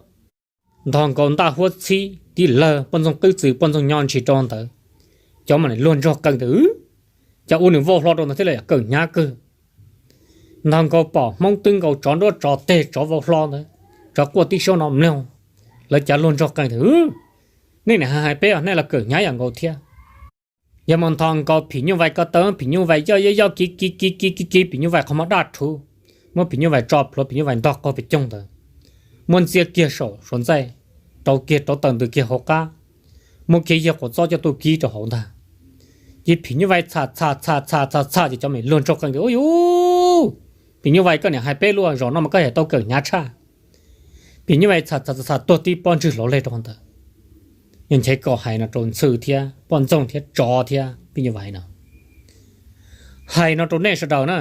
Ntog nkaus ntaj huab txhib tib lawg, poj ntxoog qwb txwm poj ntxoog nyob ntsis rau ntawd. Cov mam luag ntsuag qees tias, Cas ua nws vau hlo rau ntawd thiab los kawm hnyav kawg. Ntog nkaus pom Hmoob twb nkaus tsov nruab tsov teg tsov vau hlo ntawd, tsov quaj tib suab no mloog. Lawv cav luag ntsuag qees tias, Nej niam hais hais peb, nej los kawm hnyav yam nkaus thiab. Yog mus ntog nkaus phim nyuj vais ko taw, phim nyuj vais yoj yoj yoj kiv kiv kiv kiv kiv kiv, phim nyuj vais qhov muag daj rhuv, muab phim nyuj vais tso plhuav, phim nyuj vais ntog qaug pes coog ntawd, muab ntxiab kiag saum suav ntxaij, rauv kiag rauv taws ntws kiag hauv qab, muab kiag yawg quav txob coj tuaj kib rau hauv ntag. Ces phim nyuj vais txham txham txham txham txham txham ces cov mam luag ntsuag qees tias, Ub yuj, phim nyuj vais, koj niam hais peb lauj, zaum no mas koj yuav tau kawm hnyav tshaj. Phim nyuj vais txham txham txham tuag tib pob ntswg hlauv leg rau ntawd. Yawg Nchaiv Kos hais no rau ntxhw thiab poj ntxoog thiab tsov thiab phim nyuj vais no, Hais no rau nej sawv daws na,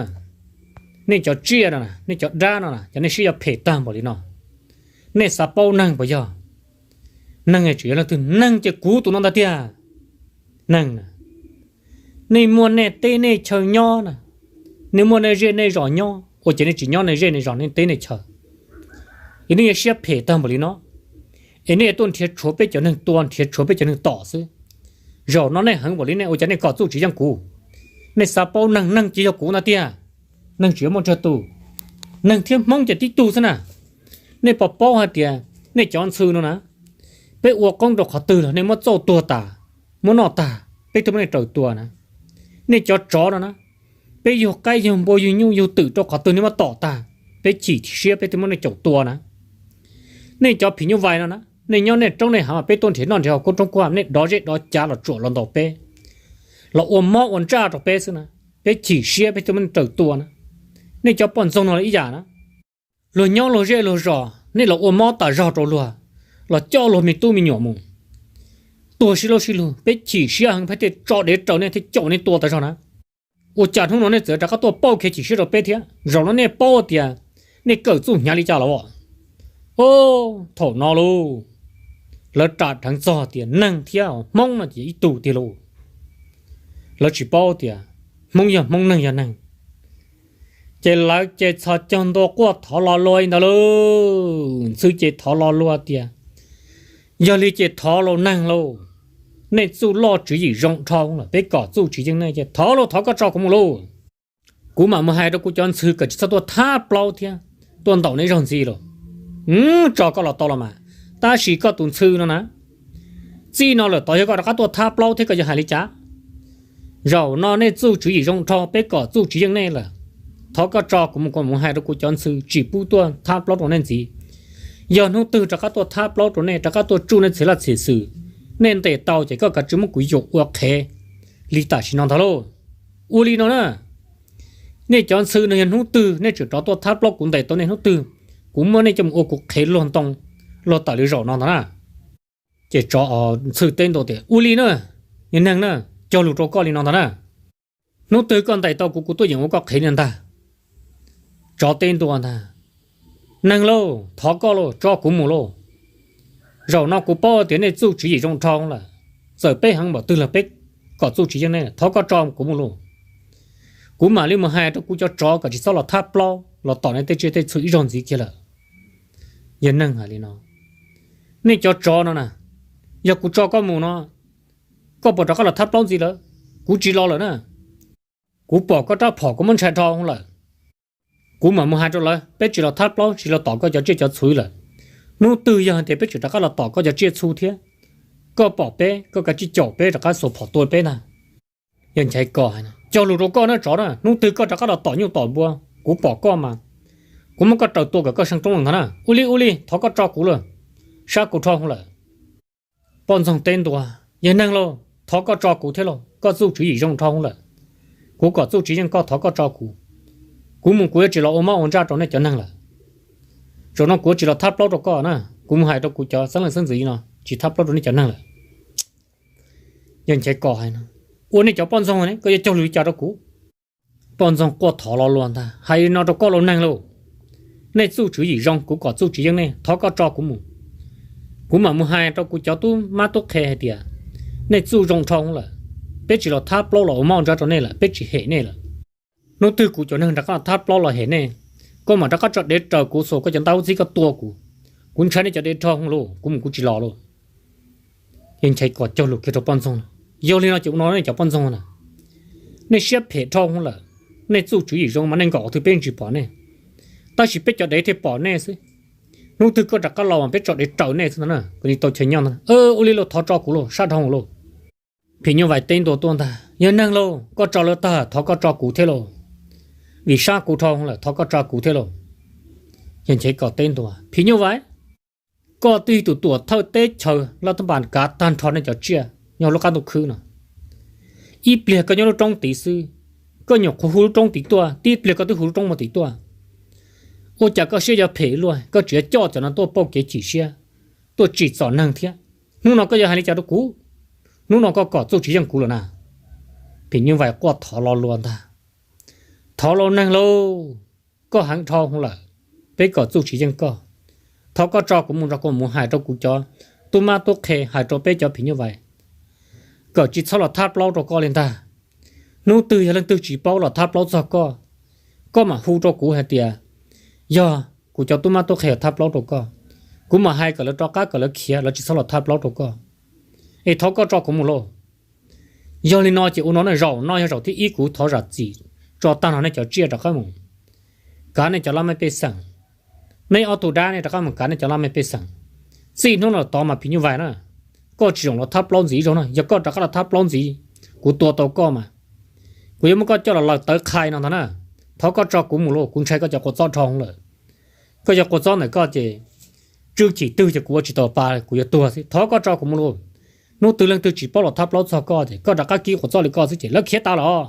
nej cov tsiaj no, nej cov dab no, cov nej siab yuav phem tag npaum li no, nej xav paub neeg puas yog? Neeg tseem yog leej twg? Neeg ces kuv tus no ntag tiag. Neeg na, nej muaj nej teb nej chaw nyob na, nej muaj nej zej nej zos nyob, ua cas nej tsis nyob nej zej nej zos nej teb nej chaw? Es nej yuav siab phem tag npaum li no, es nej tuaj nrhiav tshuav peb cov neeg tua, nrhiav tshuav peb cov neeg tom xwb. Zaum no nej heev npaum li nej ua cas nej kom txuj tsis yeej kuv? Nej xav paub neeg, neeg ces yog kuv ntag tiag. Neeg tseem yuav muaj tsawg tus? Neeg thiab Hmoob ces tib tug xwb na. Nej puas paub hais tias nej cov ntxhw no na, peb ua qoob rau qhov twg los nej muab txauj tuag tas, muab noj tag, peb thiaj muab nej raws tua na. Nej cov tsov no na, peb yug qaib yug npua yug nyuj yug twm rau qhov twg nej muab tom tag, peb chim siab peb thiaj muab nej caum tua na. Nej cov phim nyuj vais no na, nej nyob nej roob nej hav mas peb tuaj nrhiav noj nrhiav haus kub roob kub hav, nej dov zej dov cav los tsuam los ntaus peb, los ua mob ua ntsaj rau peb xwb na, peb chim siab peb thiaj muab nej raws tua na. Nej cov poj ntxoog no los ib yam na, luag nyob luag zej luag zos nej los ua mob tas zog rau luag, los coj luag me tub me nyuam mus tuag sib laub sib lug, peb chim siab heev peb thiaj tso dev raws nej thiaj caum nej tua tas zog na. Ua cas hnub no nej txawm rov qab tuaj pauj kev chim siab rau peb thiab? Zaum no nej paub tias nej kawm txuj hnyav li cas los? Thaum no lauj, lawv ram dheev txog tias neeg thiab Hmoob no ces ib tug tiag lauj. Lawv tsis paub tias Hmoob yog Hmoob, neeg yog neeg. Ces lawv ces txhos caug ntua quaj thov lo lua li ntawd lauj. Ntxhw ces thov lo lua tias, Yog li ces thov lauj neeg lauj, nej txuj loj tswv yim zoo dhau lawm, peb kom txuj tsis yeej nej ces thov lauj, thov koj tso kuv mus lauj. Kuv mam mus hais rau kuv cov ntxhw kom tsis txhob tuaj thab plaub thiab tuaj ntaus nej zaug ntxiv lauj. Tso koj los tau los mas, tab sis koj tus ntxhw no na, txij no lawm tod yog koj rov qab tuaj thab plaub thiab koj yuav hais li cas? Zaum no nej txuj tswv yim zoo dhau, peb kom txuj tsis yeej nej lawm. Thov koj tso kuv mus, kuv mus hais rau kuv cov ntxhw tsis pub tuaj thab plaub rau nej ntxiv. Yog hnub twg rov qab tuaj thab plaub rau nej, rov qab tuaj tsuj nej txhia laj txhia xwm, nej ntes tau ces koj kav tsij muab kuv yuam ua qhev, li tam sim no ntag lauj. Ua li no na, nej cov ntxhw no yog hnub twg nej tseem rov tuaj thab plaub kuv ntes tau nej hnub twg, kuv muab nej coj mus ua kuv qhev luag ntoo luag tawm li zaum no ntag na. Ces tsov ntxhw teb ntua tias, ua li na, yog neeg na, cog lus rau koj li no ntag na. Hnub twg koj ntes tau kuv, kuv tuaj yeem ua koj qhev li ntag. Tsov teb ntua ntag, neeg lauj, thov koj lauj, tso kuv mus lauj. Zaum no kuv paub tias nej txuj tswv yim zoo dhau lawm, txawm peb heev npaum twg los peb kom txuj tsis yeej nej, thov koj tso kuv mus lauj. Kuv mam li mus hais rau kuv cov tsov kom tsis txhob los thab plaub los tom nej tej tsiaj tej txhu ib zaug ntxiv kiag lawm. Yog neeg hais li no, nej cov tsov no na, yog kuv tso koj mus no, koj puas rov qab los thab plaub ntxiv lawm? Kuv tsis los lawm na. Kuv pom koj rab phom kuv muab ntshai dhau lawm. Kuv mam mus hais rau lawv peb tsis los thab plaub tsis los tom koj cov tsiaj cov txhu lawm. Hnub twg yog hais tias peb tseem rov qab los tom koj cov tsiaj txhu thiab, koj pom peb koj kav tsij caum peb rov qab xuas phom tua peb ntag. Yawg Nchaiv Kos, cog lus rau koj na tsov na, hnub twg koj rov qab los tom nyuj tom npua, kuv pom koj mas kuv muab koj raws tua kom koj seev roob lawm ntag na. Ua li ua li, thov koj tso kuv lauj, sab kuv dhau lawm. Poj ntxoog teb ntua, yawg neeg lauj, thov koj tso kuv thiab lauj, koj txuj tswv yim zoo dhau lawm. Kuv kom txuj tsis yeej koj, thov koj tso kuv. Kuv mus kuv yuav tsis los ua mob ua ntsaj rau nej cov neeg lawm. Zaum no kuv yuav tsis los thab plaub rau koj na, kuv mus hais rau kuv cov xeeb leej xeeb ntxwv no tsis thab plaub rau nej cov neeg lawm. Yawg Nchaiv Kos hais, ua nej cov poj ntxoog ne, koj yuav cog lus li cas rau kuv? Poj ntxoog quaj thov lo lus ntag, hais li no rau koj lauj neeg lauj, nej txuj tswv yim zoo, kuv kom txuj tsis yeej nej, thov koj tso kuv mus. Kuv mam mus hais rau kuv cov tub mab tub qhe hais tias nej txuj zoo dhau lawm, peb tsis los thab plaub los ua mob ua ntsaj rau nej lawm, peb tsis hem nej lawm. Hnub twg kuv cov neeg rov qab los thab plaub los hem nej, koj mam rov qab tso dev raws kuv, xuas koj cov ntaj ub txib koj tua kuv. Kuv ntshai nej cov dev dhau lauj, kuv mus kuv tsis los lauj. Yawg Nchaiv Kos cog lus kiag rau poj ntxoog, yog li no ces ua no nej cov poj ntxoog na, nej siab phem dhau lawm. Nej txuj tswv yim zoo mas nej nkaum qhov twg peb yeej tsis pom nej, tab sis peb cov dev thiaj pom nej xwb. Hnub twg koj rov qab los mas peb tso dev raws nej xwb ntag na, kom nej tau chaw nyob ntag. Ua li lauj, thov tso kuv lauj, sab dhau lauj. Phim Nyuj Vais teb ntua tuaj ntag, yawg neeg lauj, koj tso lawv tag, thov koj tso kuv thiab lauj, vim sab kuv dhau lawm, thov koj tso kuv thiab lauj. Yawg Nchaiv Kos teb ntua, Phim Nyuj Vais, koj twb yog tus tuam thawj teb chaws laj tab npas kav tag nrho nej cov tsiaj nyob lub qab ntuj khwb no. Ib pliag koj nyob lub roob tid xwb, koj nyuam qhuav hu lub roob tid tuaj, tib pliag koj twb hu lub roob mus tid tuaj. Ua cas koj siab yuav phem luaj, koj tseem yuav coj cov no tuaj pauj kev chim siab, tuaj tsim txom neeg thiab. Hnub no koj yuav hais li cas rau kuv? Hnub no koj kom txuj tsis yeej kuv lawm na. Phim Nyuj Vais quaj thov lo lus ntag, thov lauj neeg lauj, koj heev dhau lawm, peb kom txuj tsis yeej koj. Thov koj tso kuv mus, kuv mus hais rau kuv cov tub mab tub qhe, hais rau peb cov Phim Nyuj Vais kom tsis txhob los thab plaub rau koj li ntag. Hnub twg yog leej twg tsis paub los thab plaub txog koj, koj mam hu rau kuv hais tias yog kuv cov tub mab tub qhe los thab plaub rau koj. Kuv mam hais kom lawv rov qab kom lawv khiav, lawv tsis txhob los thab plaub rau koj. Es thov koj tso kuv mus lauj. Yog li no ces ua no na, zaum no yog zaum thib ib kuv thov zam txim tso tag nrho nej cov tsiaj rov qab mus kav nej cov laj mej pej xeem. Nej ob tug dab nej rov qab mus kav nej cov laj mej pej xeem. Txij hnub no tod mas Phim Nyuj Vais na, koj tsis zoo los thab plaub ntxiv ib zaug na, yog koj rov qab los thab plaub ntxiv, kuv tua tau koj mas kuv yuav muab koj coj los laws tawv qhai no ntag na. Thov koj tso kuv mus lauj, kuv ntshai koj cov quav txob dhau lawm. Koj cov quav txob ntawm koj ces tswj chim twg ces kuv ua tsis tau pa, kuv yuav tuag xwb. Thov koj tso kuv mus lauj. Hnub twg leej twg tsis paub los thab plaub txog koj ces koj rov qab kib quav txob li koj xwb ces lawv khiav tas los,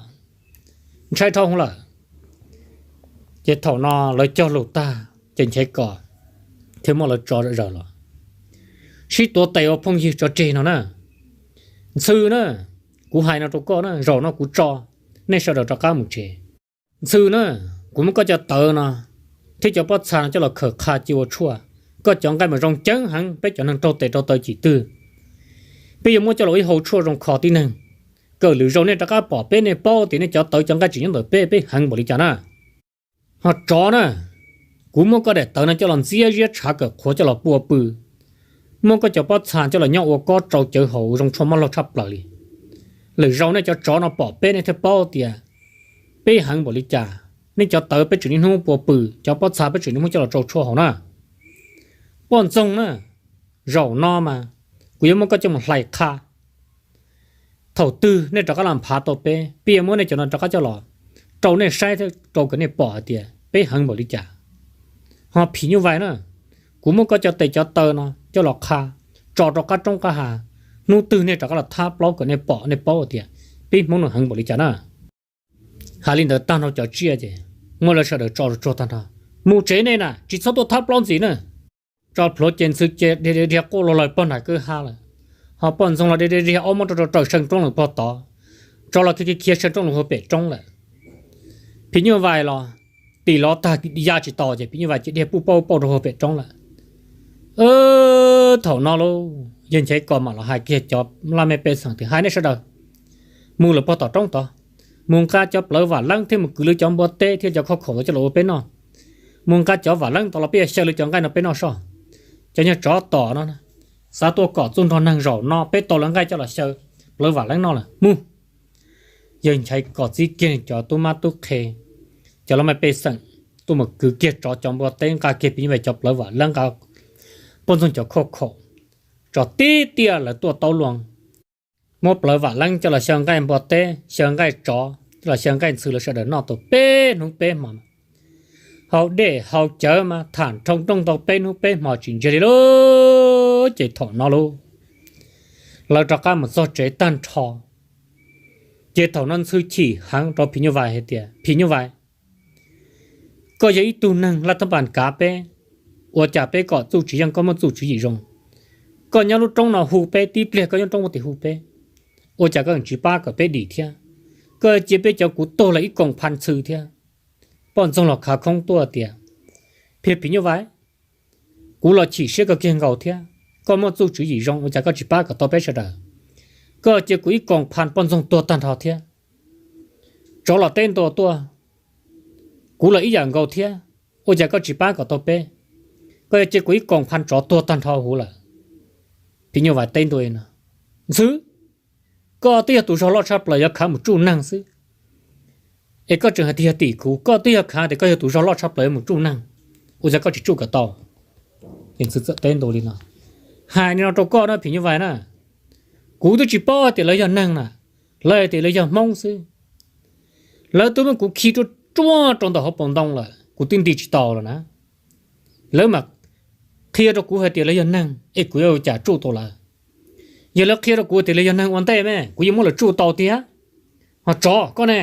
ntshai dhau lawm. Ces thaum no lawv cog lus tag ces Nchaiv Kos thiaj muab lawv tso zam zaws los. Sib tuav tes ua phooj ywg tso tseg no na. Ntxhw na, kuv hais no rau koj na, zaum no kuv tso nej sawv daws rov qab mus tsev. Ntxhw na, kuv muab koj cov tawv no thiab cov pob txha no coj los khawm qha cia ua tshuaj. Koj cov nqaij mas zoo ceeb heev, peb cov neeg raug tes raug taw chim twg peb yuav muab coj los ib hau tshuaj zoo kho tib neeg. Kawm lwm zaus nej rov qab pom peb, nej paub tias nej cov tawv cov nqaij tseem nyob ntawm peb, peb heev npaum li cas na. Ho tsov na, kuv muab koj daim tawv no coj los ntxiab ziab tshav kawm qhuav coj los pua pw, muab koj cov pob txha coj los nyob ua kob rau cawv haus zoo tshuaj mab laug tshaj plaws li. Lwm zaus nej cov tsov no pom peb nej thiaj paub tias peb heev npaum li cas. Nej cov tawv peb tseem niaj hnub pua pw, cov pob txha peb tseem niaj hnub coj los rau tshuaj haus na. Poj ntxoog na, zaum no mas kuv yuav muab koj coj mus hlais qha. Thaum twg nej rov qab los nphav tau peb, peb yuav muab nej cov no rov qab coj los rau nej saib thiab rau kom nej pom hais tias peb heev npaum li cas. Ho Phim Nyuj Vais na, kuv muab koj cov tes cov taw no coj los qha, tso rau qab roob qab hav. Hnub twg nej rov qab los thab plaub kom nej pom nej paub hais tias peb Hmoob no heev npaum li cas na. Hais li ntawd tag nrho cov tsiaj ces muab lawv sawv daws tso tsuag tag nrho. Mus tsev nej na, tsis txhob tuaj thab plaub ntxiv na. Tso plhuav ces Ntxhw ces dhia dhia quaj los lawm pog nram kwj ha lawm, ho poj ntxoog los dhia dhia dhia ob muab rau rau raws seem roob lawm pog tod, tsov los khiav khiav khiav seem roob lawm hauv pem roob lawm. Phim Nyuj Vais los tim los tag ya tsis tau ces Phim Nyuj Vais ces dhia puj pauj pauj rau hauv pem roob lawm. Thaum no lauj, yawg Nchaiv Kos mam los hais kiag cov laj mej pej xeem tias, hais nej sawv daws, mus lawm pog tom roob tod, mus nqa cov plawv vam leeb thiab mus kwv lawv cov npua teb thiab cov khauj khaum tod coj los ua peb noj. Mus nqa cov vam leeb tod los peb yuav xyaw lawv cov nqaij no peb noj soj. Cov nyuag tsov tom no xav tuaj kom txuj nrog neeg zaum no, peb tau lawv nqaij coj los xyaw plawv vam leeb noj lawm, mus. Yawg Nchaiv Kos txib kiag cov tub mab tub qhe, cov laj mej pej xeem tuaj mus kwv kiag tsov cov npua teb, nqa kiag Phim Nyuj Vais cov plawv vam leeb, nqa poj ntxoog cov khauj khaum, tso tib tiaj lawv tuaj taub luas, muab plawv vam leeb coj los xyaw nqaij npua teb, xyaw nqaij tsov, coj los xyaw nqaij ntxhw, lawv sawv daws noj tau peb hnub peb hmo. Haus dej haus cawv mas tham nroo nrooj tau peb hnub peb hmo tsis ntsiag li lauj. Ces thaum no lauj, lawv rov qab mus txog tsev tag nrho. Ces thaum no Ntxhw chim heev rau Phim Nyuj Vais hais tias, Phim Nyuj Vais, koj yog ib tug neeg laj thab npas kav peb, ua cas peb kom txuj tsis yeej koj muaj txuj tswv yim zoo? Koj nyob lub roob no hu peb, tib pliag koj nyob roob ua tim hu peb, ua cas koj tsis pab kom peb dim thiab? Koj cia peb cov kuv tuag los ib koom pha ntxhw thiab. Poj ntxoog los khav khoob tuaj tias, Phim, Phim Nyuj Vais, kuv los chim siab koj kiag nkaus thiab, koj muaj txuj tswv yim zoo ua cas koj tsis pab kom tau peb sawv daws? Koj cia kuv ib koom pha poj ntxoog tuag tag nrho thiab. Tsov los teb ntua tuaj, kuv los ib yam nkaus thiab, ua cas koj tsis pab kom tau peb? Koj yuav cia kuv ib koom pha tsov tuag tag nrho huv lawm. Phim Nyuj Vais teb ntua no, Ntxhw, koj twb yog tus zog loj tshaj plaws yuav khav mus tsuj neeg xwb, es koj tseem hais tias yog tim kuv, koj twb yog khav tias koj yog tus zog loj tshaj plaws yuav mus tsuj neeg, ua cas koj tsis tsuj kom tau? Ces Ntxhw txawm teb ntua li no, hais li no rau koj na Phim Nyuj Vais na, kuv twb tsis paub hais tias lawv yog neeg na, lawv hais tias lawv yog Hmoob xwb. Lawv twb muab kuv khi ruaj ruaj rau ntawm hauv paus ntoo lawm, kuv twb nti tsis tau lawm na. Lawv mam qhia rau kuv hais tias lawv yog neeg es kuv yuav ua cas tsuj tau lawv? Yog lawv qhia rau kuv tias lawv yog neeg ua ntej me, kuv yeej muab lawv tsuj tau tiag. Ho tsov koj ne,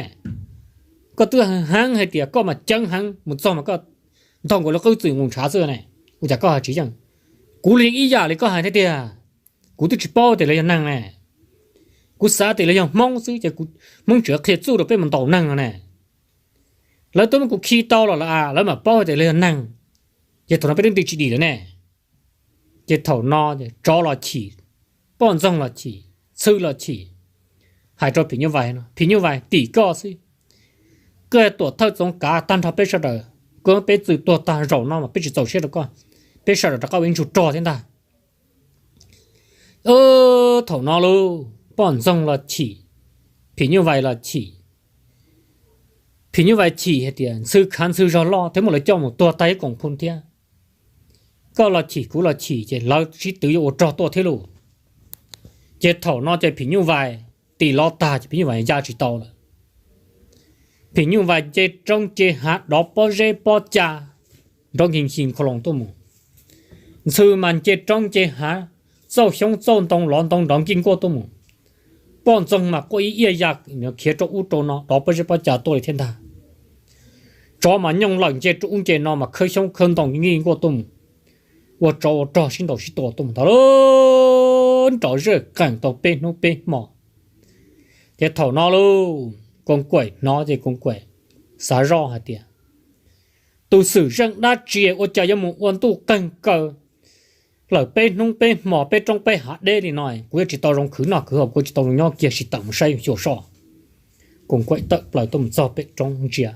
koj twb heev hais tias koj mas ceev heev, mus txog mas koj ntaug nkaus lawv qwj txwm nqus ntshav xwb ne, ua cas koj hais tsis yeej? Kuv los yeej ib yam li koj hais thiab tiag. Kuv twb tsis paub tias lawv yog neeg ne, kuv xav tias lawv yog Hmoob xwb ces kuv, Hmoob tseem qhia txuj rau peb mus ntaus neeg no ne. Lawv twb muab kuv khi tau los lawm a, lawv mam paub tias lawv yog neeg, ces thaum no peb twb nti tsis dim lawm ne. Ces thaum no tsov los chim, poj ntxoog los chim, ntxhw los chim, hais rau Phim Nyuj Vais no, Phim Nyuj Vais, tim koj xwb, koj yog tuam thawj txoov kav tag nrho peb sawv daws, koj muab peb txwm tuag tag, zaum no mas peb tsis txaus siab rau koj, peb sawv daws rov qab ua ib ntsug rog thiab ntag. Thaum no lauj, poj ntxoog los chim, Phim Nyuj Vais los chim. Phim Nyuj Vais chim hais tias ntxhw khav ntxhw zog loj thiab muab lawv coj mus tuag tag ib koom phu thiab. Koj los chim kuv los chim ces lawv sib twv yuav ua rog tuaj thiab lauj. Ces thaum no ces Phim Nyuj Vais, tim los tag ces Phim Nyuj Vais ya tsis tau lawm. Phim Nyuj Vais nce roob nce hav dov pob zeb pob ca, nrov nkig nkig khau loos tuaj mus. Ntxhw mas nce roob nce hav, txauj xyoob txauj ntoo lov ntoo nrov nkij nkuaj tuaj mus. Poj ntxoog mas quaj ib iaj ya khiav rau ub rau no dov pob zeb pob ca tuaj li thiab ntag. Tsov mas nyooj lawm nce rau ub nce no mas khawb xyoob khawb ntoo nkij nkuaj tuaj mus, ua tsov ua rog sib ntaus sib tua tuaj mus ntag lauj, nrov zaj qees tau peb hnub peb hmo. Ces thaum no lauj, Koos Kuam hnov ces Koos Kuam xav zoj hais tias, tus xwm zeej dab tsi ua cas yuav mus ua ntuj qeeg kaw lawm peb hnub peb hmo peb roob peb hav deb li no, kuv yuav tsis tau zoo khwv noj khwv haus, kuv tsis tau zoo nyob kiag, sim tawm mus saib xyuas soj. Koos Kuam tawm plaws tuaj mus txog pem roob ntsia,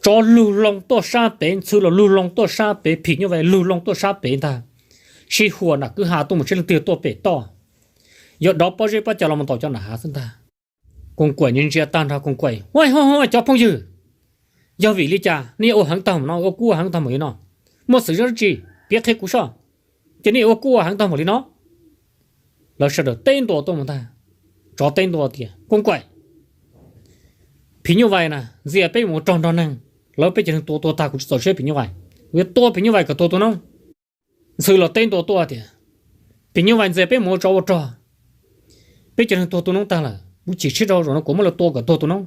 tsov lug loo tuaj sab pem, ntxhw los lug loo tuaj sab pem, Phim Nyuj Vais lug loo tuaj sab pem ntag. Sib huas nram kwj ha tuaj mus saib leej twg tuaj pem toj, yog dov pob zeb pob ca los mus ntaus cov nram hav xwb ntag. Koos Kuam ntsia ntsia tag nrho Koos Kuam, Huaj huaj huaj cov phooj ywg, yog vim li cas nej yuav ua heev tag mus no, ua kub ua heev tag mus li no? Muaj xwm zeej dab tsi piav qhia kuv soj, ces nej yuav ua kub ua heev tag mus li no? Lawv sawv daws teb ntua tuaj mus ntag. Tsov teb ntua tias, Koos Kuam, Phim Nyuj Vais na ntxias peb mus ua rog nrog neeg, lawv peb cov neeg tua tuag tag, kuv tsis txaus siab Phim Nyuj Vais, kuv yuav tua Phim Nyuj Vais kom tuag tua noob. Ntxhw los teb ntua tuaj tias, Phim Nyuj Vais ntxias peb mus ua tsov ua rog, Peb cov neeg tuag tu noob tag lawm, kuv chim siab rau, zaum no kuv muab lawv tua kom tuag tu noob.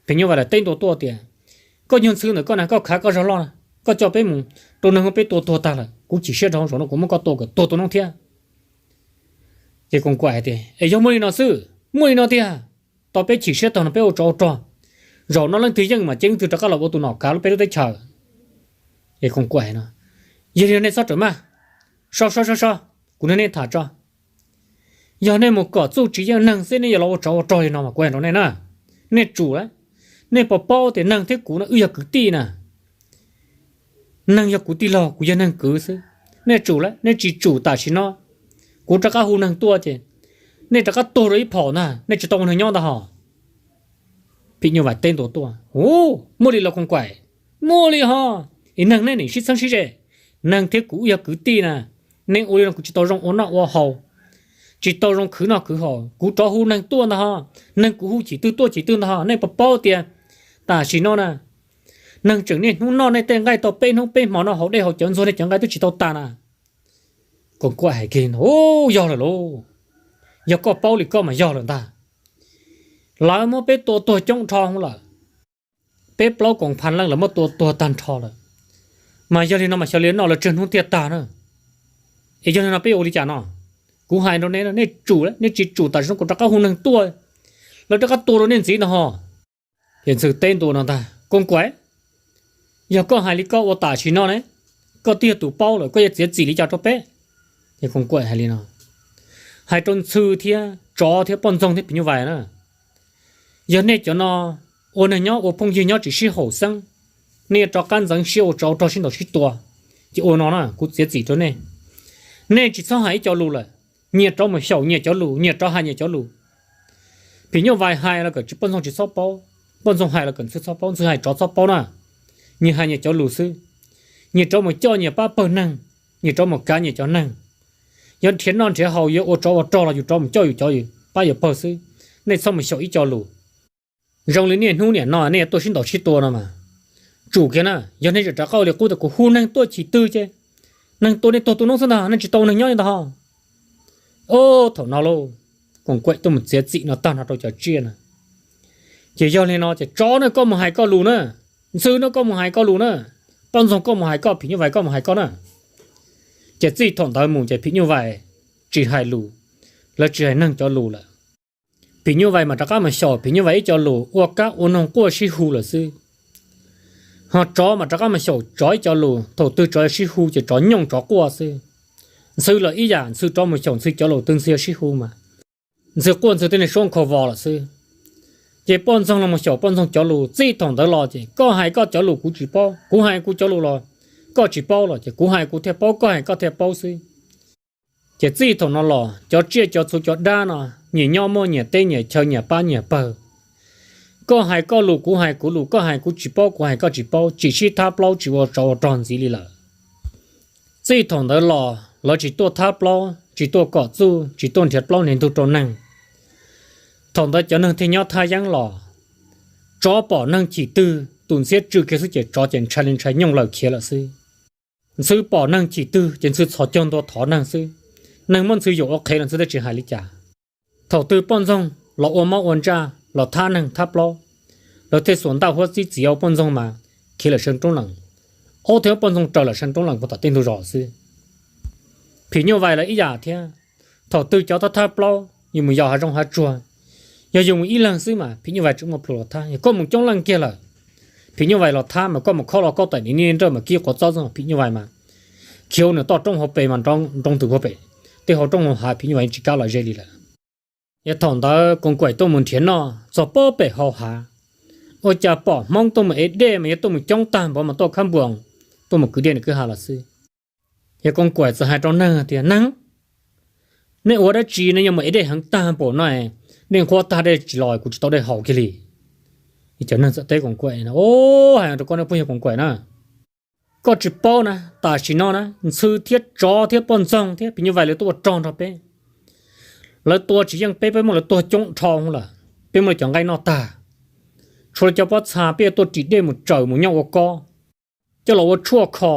Phim Nyuj Vais lawm teb ntua tuaj tias, koj nyuag ntxhw ntawm koj na, koj khav koj zog loj na, koj coj peb mus rau neeg peb tua tuag tag lawm, kuv chim siab rau, zaum no kuv muab koj tua kom tuag tu noob thiab. Ces Koos Kuam hais tias, es yog muaj li no xwb, muaj li no tiag, tau peb chim siab tag no peb ua tsov ua rog, zaum no leej twg yeej mas cia leej twg rov qab los ua tus nom kav lub peb lub teb chaws. Es Koos Kuam no, yog li nej txhob rawm maj, so so so so, kuv nrog nej tham tso. Yog nej mus kom txuj tsis yeej neeg xwb nej yuav los ua tsov ua rog li no mas kuv hais rau nej na, nej tsum lawm. Nej puas paub tias neeg thiab kuv no wb yog kwv tij na, neeg yog kuv tij laug, kuv yog neeg kwv xwb. Nej tsum lawm, nej tsis tsum tam sim no kuv rov qab hu neeg tuaj ces nej rov qab tuag rau ib phom ntag, nej tsis tau ua neeg nyob ntag hos. Phim Nyuj Vais teb ntua tuaj, u, muaj li los Koos Kuam? Muaj li hos, es neeg nej nim sib txheeb sib ze, neeg thiab kuv wb yog kwv tij na, nej ua li no kuv tsis tau zoo ua noj ua haus, tsis tau zoo khwv noj khwv haus, kuv rov hu neeg tuaj ntag hos, neeg kuv hu chim twg tuaj chim twg ntag hos, nej puas paub tias tam sim no na, neeg tseem niaj hnub noj nej tej nqaij tau peb hnub peb hmo no, haus dej haus cawv ntxuag nej cov nqaij twb tsis tau tas na. Koos Kuam hais kiag, u, yog lawm lauj, yog koj paub li koj mas yog lawm ntag. Lawv muab peb tua tuag coob dhau lawm, peb plaub koom phav leej lawv muab tua tuag tag nrho lawm, mas yog li no mas xyov li noj lawv tsawg hnub thiaj tag na. Es yog li no peb ua li cas no? Kuv hais rau nej, nej tsum, nej tsis tsum tam sim no kuv rov qab hu neeg tuaj, lawv rov qab tua rau nej ntxiv no hos. Ces Ntxhw teb ntua no ntag, Koos Kuam, yog koj hais li koj ua tam sim no ne, koj twb yog tus paub lawm, koj yuav txiav txim li cas rau peb? Ces Koos Kuam hais li no, hais rau Ntxhw thiab tsov thiab poj ntxoog thiab phim nyuj vais na, yog nej cov no ua neeg nyob ua phooj ywg nyob tsis sib haum xeeb, nej yuav rov qab ntxeev siab ua tsov rog sib ntaus sib tua, ces ua no na kuv txiav txim rau nej. Nej tsis txhob hais ib co lus lawm, nyias rov mus xyaum nyias cov lus, nyias rov hais nyias cov lus. Phim nyuj vais hais los kom poj ntxoog tsis txhob paub, poj ntxoog hais los kom Ntxhw txhob paub, Ntxhw hais tsov txhob paub na. Nyias hais nyias cov lus xwb, nyias rov mus coj nyias pab pawg neeg, nyias rov mus kav nyias cov neeg. Yog nrhiav noj nrhiav haus, yuav ua tsov ua rog los yus rov mus coj yus cov pab yus pawg xwb. Nej txhob mus xyaum ib co lus. Zoo li niaj hnub niam no nej yuav tuaj sib ntaus sib tua no mas, tsum kiag na. Yog nej tseem rov qab ua li qub tias kuv hu neeg tuaj chim twg ces neeg tua nej tuag tu noob xwb ntag, nej tsis tau ua neeg nyob li ntag hos. Ob, thaum no lauj, Koos Kuam tuaj mus txiav txim no tag nrho rau cov tsiaj na. Ces yog li no ces tsov na koj mus hais koj lus na, Ntxhw na koj mus hais koj lus na, poj ntxoog koj mus hais koj, phim nyuj vais koj mus hais koj na. Ces txij thaum ntawd mus ces phim nyuj vais tsis hais lus, lawv tsis hais neeg cov lus lawm. Phim nyuj vais mas rov qab mus xyaum phim nyuj vais ib co lus ua kab ua noog quaj sib hu lawm xwb. Ho tsov mas rov qab mus xyaum tsov ib co lus, thaum twg tsov yuav sib hu ces tsov nyooj tsov quaj xwb. Ntxhw los ib yam, Ntxhw rov mus xyaum Ntxhw cov lus twg Ntxhw yuav sib hu mas, Ntxhw quaj Ntxhw tej niag suab nkhaus vos lawm xwb. Ces poj ntxoog los mus xyaum poj ntxoog cov lus, txij thaum ntawd los ces koj hais koj cov lus kuv tsis paub, kuv hais kuv cov lus los koj tsis paub los ces kuv hais kuv thiaj paub, koj hais koj thiaj paub xwb. Ces txij thaum no los cov tsiaj cov txhu cov dab no nyias nyob muaj nyias teb nyias chaw nyias pab nyias pawg. Koj hais koj lus kuv hais kuv lus, koj hais kuv tsis paub kuv hais koj tsis paub, tsis sib thab plaub tsis ua tsov ua rog ntxiv li lawm. Txij thaum ntawd los lawv tsis tuaj thab plaub, tsis tuaj kom txuj, tsis tuaj nrhiav plaub nrhiav ntug rau neeg. Thaum ntawd cov neeg thiaj nyob thaj yeeb los. Tsov pom neeg chim twg tus ntxhiab tsw kiag xwb ces tsov ces ntshai li ntshai nyooj lawm khiav lawm xwb. Ntxhw pom neeg chim twg ces Ntxhw txhos caug ntua thov neeg xwb. Neeg muab Ntxhw yuam ua qhev los Ntxhw thiaj tsis hais li cas. Thaum twg poj ntxoog los ua mob ua ntsaj los thab neeg thab plaub, lawv thiaj xuas ntaj huab txib txiav ua poj ntxoog mas khiav lawm saw roob lees. Ob, thiab poj ntxoog raws lawm saw roob lees puag tom tej ntug zos xwb. Phim nyuj vais los ib yam thiab. Thaum twg cov thab thab plaub yus mus yos hav zoov hav tsuag, yog yus mus ib leeg xwb mas phim nyuj vais tseem muaj plhus los thab. Yog koj mus coob leej kiag lawm, phim nyuj vais los thab mas koj mus khob los koj tam nim niaj nrawj mas kib quav txob xwb, phim nyuj vais mas khiav ua nws toj roob hauv pes mas nroo ntws puag pem tej hauv roob hauv hav, phim nyuj vais tsis kam los ze li lawm. Yog thaum ntawd Koos Kuam tuaj mus nrhiav noj txog pob pem hauv hav, ua cas pom Hmoob tuaj mus ev dej mas yog tuaj mus coob tag npaum mas tuaj khab npuas, tuaj mus kwv dej nws kwj ha los xwb. Yog Koos Kuam txawm hais rau neeg tias, neeg, nej ua dab tsi nej yuav mus ev dej heev tag npaum no, dej nqhuab tag dej tsis los kuv tsis tau dej haus kiag li. Cov neeg txawm teb Koos Kuam, o, hais rau koj nej phooj ywg Koos Kuam na, koj tsis paub na, tam sim no na Ntxhw thiab tsov thiab poj ntxoog thiab phim nyuj vais lawv tuaj ua rog nrog peb. Lawv tua tsis yeej peb, peb muab lawv tuag coob dhau lawm, peb muab lawv cov nqaij noj tag. Tshuav lawv cov pob txha peb yuav tuaj ris dej mus tsawm mus nyob ua kob, coj los ua tshuaj kho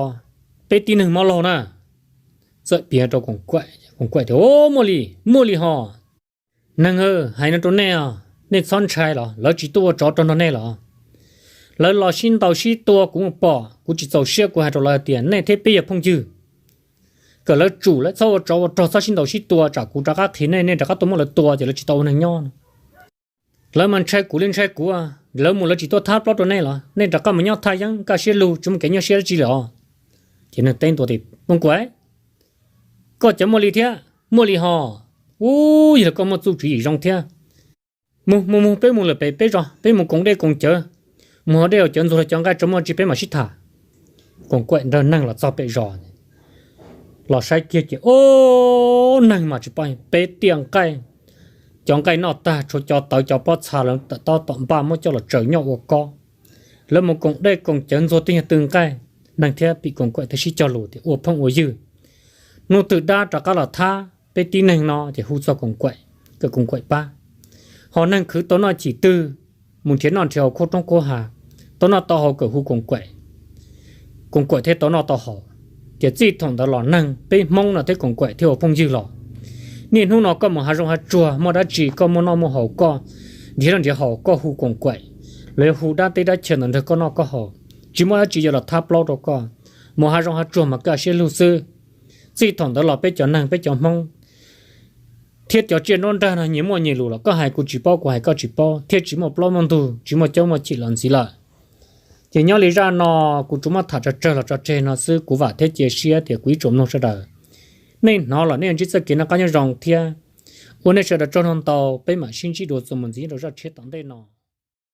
peb tib neeg mob laug na. Txawm piav rau Koos Kuam tias, o, muaj li, muaj li hos. Neeg, hais no rau nej os, nej txhob ntshai los, lawv tsis tuaj ua tsov rog nrog nej los. Lawv los sib ntaus sib tua kuv mus pom, kuv tsis txaus siab kuv hais rau lawv hais tias nej thiab peb yog phooj ywg, kom lawv tsum lawv txhob ua tsov ua rog txhob sib ntaus sib tua tsam kuv rov qab qhia nej, nej rov qab tuaj muab lawv tua ces lawv tsis tau ua neeg nyob. Lawv mas ntshai kuv li ntshai kuv, lawv mus lawv tsis tuaj thab plaub rau nej los, nej rov qab mus nyob thaj yeeb kaj siab lug tsis muaj kev nyuaj siab dab tsi lawm os. Ces neeg teb ntua tias, Koos Kuam, koj cov muaj li thiab, muaj li hos. Ub, yog li koj muaj txuj tswv yim zoo thiab. Mus mus mus, peb mus lawm pem peb zos, peb mus koom dej koom cawv, mus haus dej haus cawv ntxuag los cov nqaij tso muaj tsi peb mam sib tham. Koos Kuam nrog neeg los txog pem zos, los saib kiag ces ub, neeg mas tsis pom peb tiaj nqaij, cov nqaij noj tag tshuav cov tawv cov pob txha lawv tawm tob tom npaj muab coj los tsaws nyob ua kob. Lawv mus koom dej koom cawv ntxuag twg yog tw nqaij, neeg thiab pim Koos Kuam thiaj sib cog lus tias ua phooj ua ywg, hnub twg dab rov qab los thab peb tib neeg no ces hu txog Koos Kuam, kom Koos Kuam pab. Ho neeg khwv tau noj chim twg, mus nrhiav noj nrhiav haus khuab roob khuab hav, tau noj tau haus kom hu Koos Kuam, Koos Kuam thiaj tau noj tau haus. Ces txij thaum ntawd los neeg peb Hmoob no thiab Koos Kuam thiaj ua phooj ywg los. Niaj hnub no koj mus hav zoov hav tsuag muaj dab tsi koj muaj noj muaj haus koj nrhiav noj nrhiav haus koj hu Koos Kuam, los yog hu dab teb dab chaw ntawd nrog koj noj koj haus, tsis muaj dab tsi yuav los thab plaub rau koj. Mus hav zoov hav tsuag mas kaj siab lug xwb. Txij thaum ntawd los peb cov neeg peb cov Hmoob thiab cov tsiaj nruab nrag no nyias muaj nyias lus los koj hais kuv tsis paub kuv hais koj tsis paub thiaj tsis muaj plaub muaj ntug tsis muaj caub muaj chim los ntxiv lawm. Ces nyob li zaj no kuv tsuas muab tham tso tsawg los tso tseg no xwb, kuv vam thiab cia siab tias kuv ib tsoom mloog sawv daws nej hnov los nej ntsib txoj kev noj qab nyob zoo thiab. Ua nej sawv daws tsaug ntau, peb mam sib ntsib dua txuas mus ntxiv rau zaj tshiab tom ntej no.